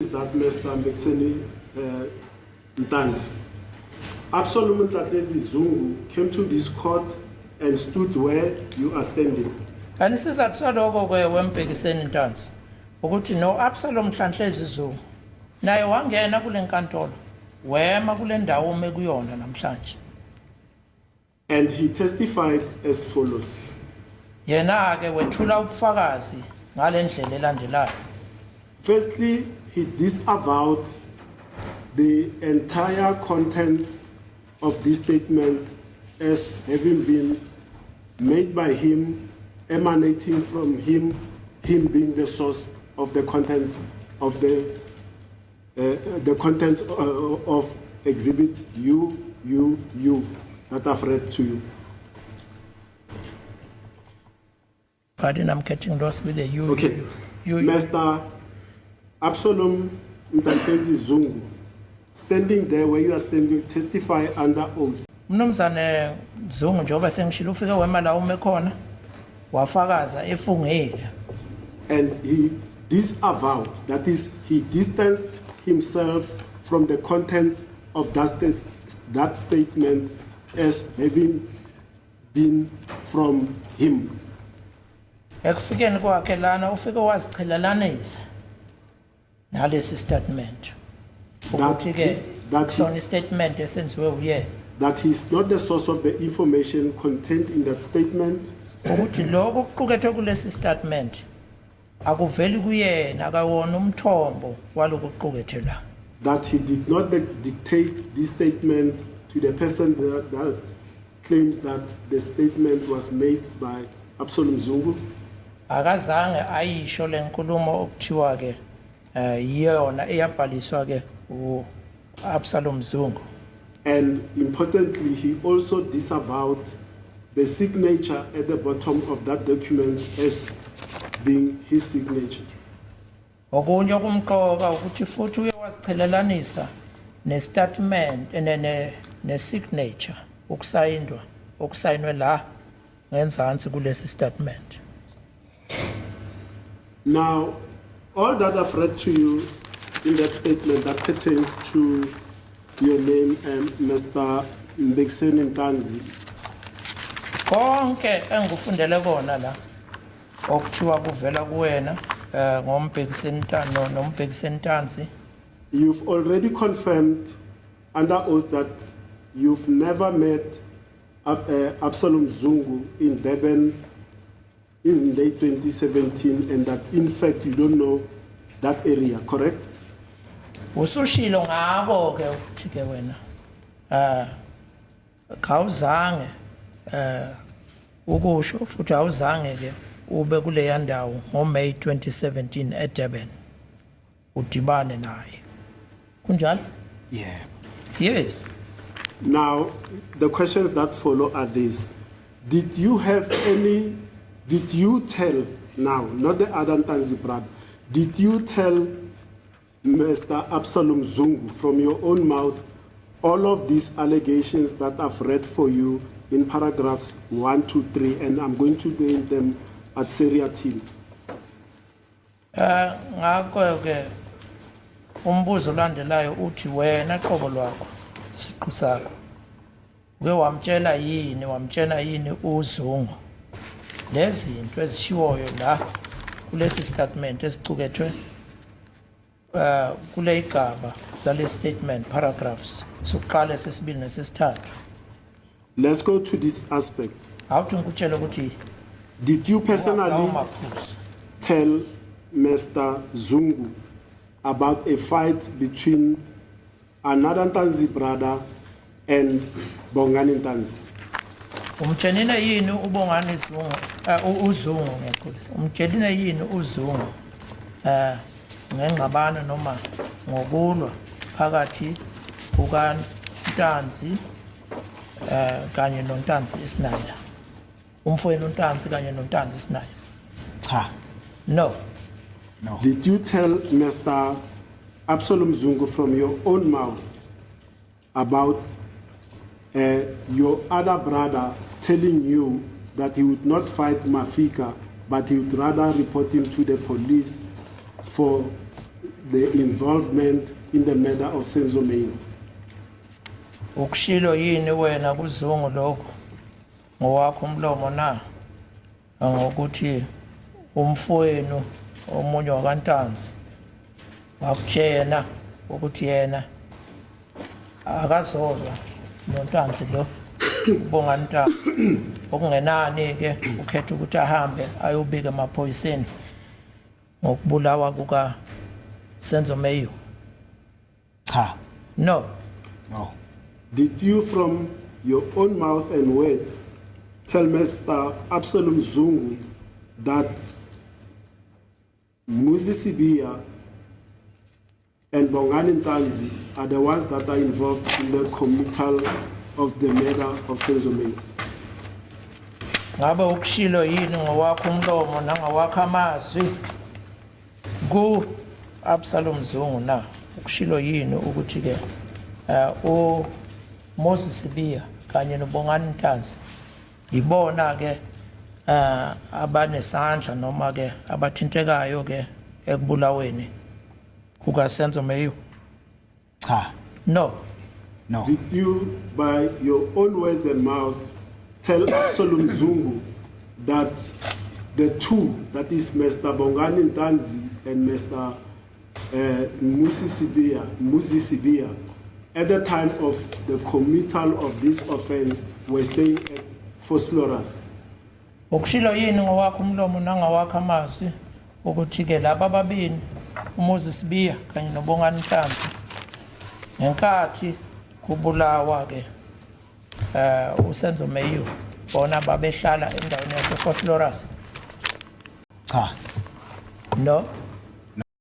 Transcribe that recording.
Is that Mr. Mbhekiseni Ntanzi. Absalom Mhlanhlezi Zungu came to this court and stood where you are standing. Kanti isizathu saloko ke, weMbhekiseni Ntanzi, ukuthi no Absalom Nhlanhlezi Zungu naye wangena kule nkantolo, wema kule ndawo ome kuyona namhlanje. And he testified as follows. Yena ke wethula ubufakazi ngalendlela elandelayo. Firstly, he disavowed the entire contents of this statement as having been made by him, emanating from him, him being the source of the contents of the contents of Exhibit U U U that I've read to you. Pardon, I'm getting lost with the U. Okay. U, U. Mr. Absalom Mhlanhlezi Zungu, standing there where you are standing, testify under oath Mnumzane Zungu, njengoba sengishilo, ufike wema la ume khona, wafakaza efungile. And he disavowed, that is, he distanced himself from the contents of that statement as having been from him. Ekufikeni kwakhe lana ufike waziqhelelanisa nalesi statement ukuthi ke kusona istatement esenziwe uyena. That he is not the source of the information contained in that statement, ukuthi lokho okuqukethwe kulesi statement akuveli kuyena, akawona umthombo walokhu kuqukethwe la. That he did not dictate this statement to the person that claims that the statement was made by Absalom Zungu, Akazange ayisho lenkulumo okuthiwa ke iyona eyabhaliswa ke uAbsalom Zungu. And importantly, he also disavowed the signature at the bottom of that document as being his signature. Okunye okumqoka ukuthi futhi uye waziqhelelanisa nestatement ne ne signature, ukusayindwa okusayinwe la ngenzansi kulesi statement. Now, all that I've read to you in that statement that pertains to your name, Mr. Mbhekiseni Ntanzi, Konke engikufundele kona la okuthiwa kuvela kuwena ngoMbhekiseni Ntanzi noMbhekiseni Ntanzi, you've already confirmed under oath that you've never met Absalom Zungu in Durban in late 2017 and that in fact you don't know that area, correct? Usushilo ngabo ke ukuthi ke wena khawuzange ukusho futhi awuzange ke ube kuleya ndawo ngoMay 2017 eDurban udibane naye, kunjalo? Yeah. Yes. Now, the questions that follow are these. Did you tell now, not the other Ntanzi brother, did you tell Mr. Absalom Zungu from your own mouth all of these allegations that I've read for you in paragraphs 1, 2, 3, and I'm going to name them at seriatim? Ngakho ke umbuzo olandelayo uthi wena qobo lwakho, siqu sakho, uke wamtshela yini uZungu lezi zinto ezishiwoyo la kulesi statement esicukethwe kule igaba zale statement, paragraphs sokuqala, sesibili nesesithathu? Let's go to this aspect. Awuthi ngikutshele ukuthi Did you lawo personally maphuzu tell Mr. Zungu about a fight between another Ntanzi brother and Bongani Ntanzi? Umtshenile yini uBongani Zungu, uZungu, ngiyaxolisa, umtshelile yini uZungu ngengxabano noma ngokulwa phakathi kukaNtanzi kanye noNtanzi Isinaye, umfowenu uNtanzi kanye noNtanzi Isinaye? Cha. No. No. Did you tell Mr. Absalom Zungu from your own mouth about your other brother telling you that he would not fight Mafika, but he would rather report him to the police for the involvement in the murder of Senzo Meyiwa? Ukushilo yini wena kuZungu lokho ngowakho umlomo na ngokuthi umfowenu omunye wakaNtanzi wakutshena ukuthi yena akazolwa noNtanzi lo uBongani Ntanzi, okungenani ke ukhetha ukuthi ahambe ayobika emaphoyiseni ngokubulawa kuka Senzo Meyiwa? Cha. No. No. Did you, from your own mouth and words, tell Mr. Absalom Zungu that Muzi Sibiya and Bongani Ntanzi are the ones that are involved in the committal of the murder of Senzo Meyiwa? Ngabe ukushilo yini ngowakho umlomo nangawakho amazwi ku Absalom Zungu na, ukushilo yini ukuthi ke u Moses Sibiya kanye noBongani Ntanzi ibona ke abanesandla noma ke abathintekayo ke ekubulaweni kuka Senzo Meyiwa? Cha. No. No. Did you, by your own words and mouth, tell Absalom Zungu that the two, that is Mr. Bongani Ntanzi and Mr. Muzi Sibiya, at the time of the committal of this offense, were staying at Vosloorus? Ukushilo yini ngowakho umlomo nangawakho amazwi ukuthi ke laba ababini uMoses Sibiya kanye noBongani Ntanzi ngenkathi kubulawa ke uSenzo Meyiwa bona babehlala endaweni yase Vosloorus? Cha. No.